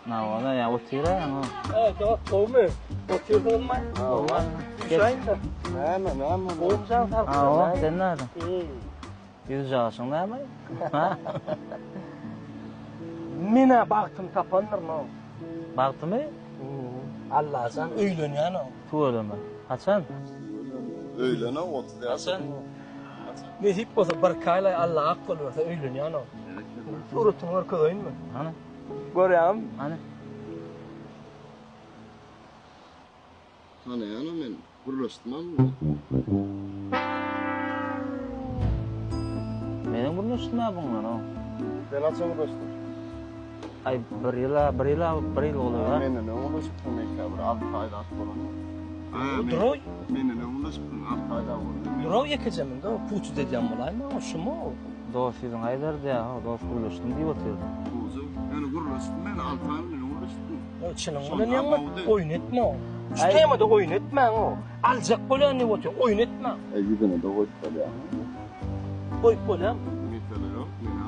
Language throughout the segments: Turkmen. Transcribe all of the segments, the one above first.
Nawa ýa otyr-a ýaňy. He, dost, gowumy? Otyrdyňyzmy? Hawa. Düşäýin-de. Näme, näme? Gowumy jan saglyk? Hawa, sen näme? Ýüz ýaşyň näme? Ha? Men-ä bagtymy tapandyryn-ow. Bagtymy? Allajan öýlenýän-ow. Tüweleme. Haçan? Öýlen-ow, 30 ýaş. Haçan? Nesip bolsa birki aýlaý Alla ak ýol berse öýlenýän-ow. Suratyny görkezeýinmi? Hany? Görýäňmi? Hany? Tanaýanam men, gürleşdim-ä muny. Menem gürleşdim-ä buň bilen-ow. Sen haçan gürleşdiň? Aý, bir ýyl-a, bir ýyl-a, bir ýyl golaý-a. Menden öň gürleşipsiň belki-ä, bir 6 aý zat bolandyr. Duroý. Menden öň gürleşipsiň, 6 aý zat boldy. Duroý ýekeje munda, puçut edýän bolaýma, şumy? Dost ýüzüň aýdardy-ä, dost gürleşdim diýip otyrdy. Puçut, ýöne gürleşdim men, 6 aý bilen gürleşipdim. Çynyň bilen ýaňy oýun etme. Şu temada oýun etmäň-ow. Aljak bolýan diýip otyr, oýun etmäň. E, ýüzüne-de goýup bolýar. Goýup bolýarmy? Mesele ýok, men-ä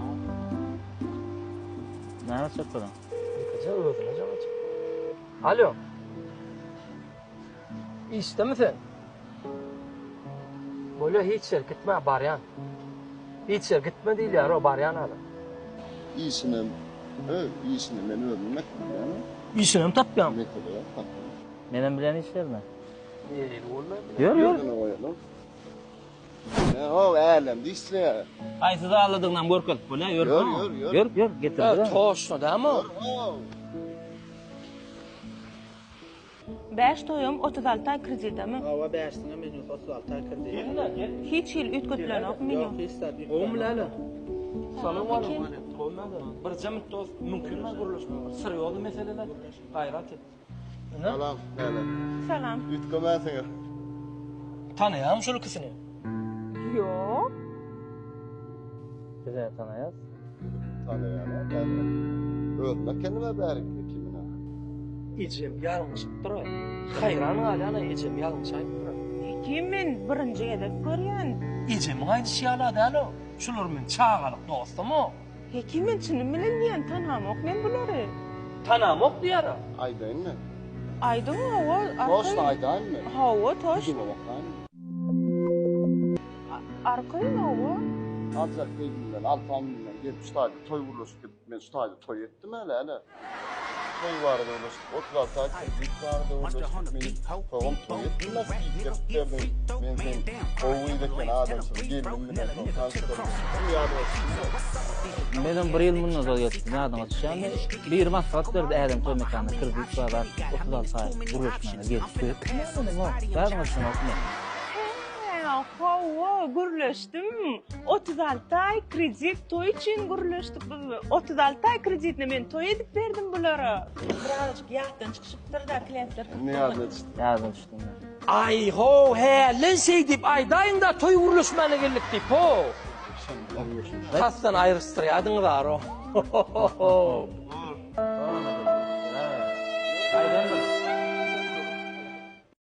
Näme etjek bolýaň? Ýekeje özüne jaň etjek. Alo. Işdemi sen? Bolýa hiç ýere gitme barýan. Hiç ýere gitme diýilýär-ow barýan adam. Işinem, ö, işini men özüm etdim. Işinem tapýaň. Mesele ýok, tapdym. Menem bilen iş ýerine. Nähili boldy? Ýör, ýör. Ýüzüne goýalım. Ne-ow, älemde işleýär. Haýsy zalladygynam görkezip bolýar, ýör. Ýör, ýör, ýör. Ýör, ýör, getirdi. Toşna dämi o? Ýör-ow. Bäş toýam 36 aý kredidemi? Hawa bäşsiňe menýusy 36 aý kredit. Hiç hili üýtgedilenok menýu. Ýok hiç zat üýtgänok. Gowumy läle? Salam aleýkum. Gowumy läle? Birje minut dost, mümkinmi gürleşmek? Serýozny meseleler. Gaýrat et. Salam läle. Salam. Üýtgemänsiňiz. Tanaýaňmy şol ikisini? Ýok. Biz-ä tanaýas. Tanaýan-a bäri. Özüm ekenim-ä bäri kimine. Ejem ýalňyşypdyr-a. Haýran galýan-a ejem ýalňyşaýypdyr-a. Hekim men birinji gezek görýän. Ejemiň aýdyşy ýaly-a däl-ow. Şular meň çagalyk dostum-ow. Hekim men çynym bilen diýýän tanamok men bulary. Tanamok diýýär-a. Aýdaýynmy? Aýdyň hawa arkaýyn. Toşna aýdaýynmy? Hawa toş. Ýüzüňe bakaýynmy? Arkaýyn hawa. Aljak gelninden, altan bilen gelip şu taýda toý gurlaşyp gidip men şu taýda toý etdim hälä hälä. Toý barada gürleşdik, 36 aý kredit barada gürleşdik, men sogam toý etdim men siz getirip berdiň. Men sen gowy gyz eken adamsyň gelnim bilen soň tanyşdyrdym. Ýadyňa düşdümi? Menem bir ýyl mundan ozal gelipdim, ýadyňa düşýärmi? Biri maslahat berdi, Älem toý mekanyna kredit bar zat, 36 aý gürleşmäne gelip toý etdim menem o. Ýadyňa düşenokmy? Hä, hawa, gürleşdim. 36 aý kredit toý üçin gürleşdik biz. 36 aý kreditine men toý edip berdim bulara. Birazajyk ýatdan çykyşypdyr-da, klientler köp Indi ýadyna düşdi. Ýadyna düşdüm. Aý how, hälden şeý diýip aýdaýyň-da, toý gürleşmäne geldik diýip, how. Tasdan aýryşdyrýardyňyz-a, ro.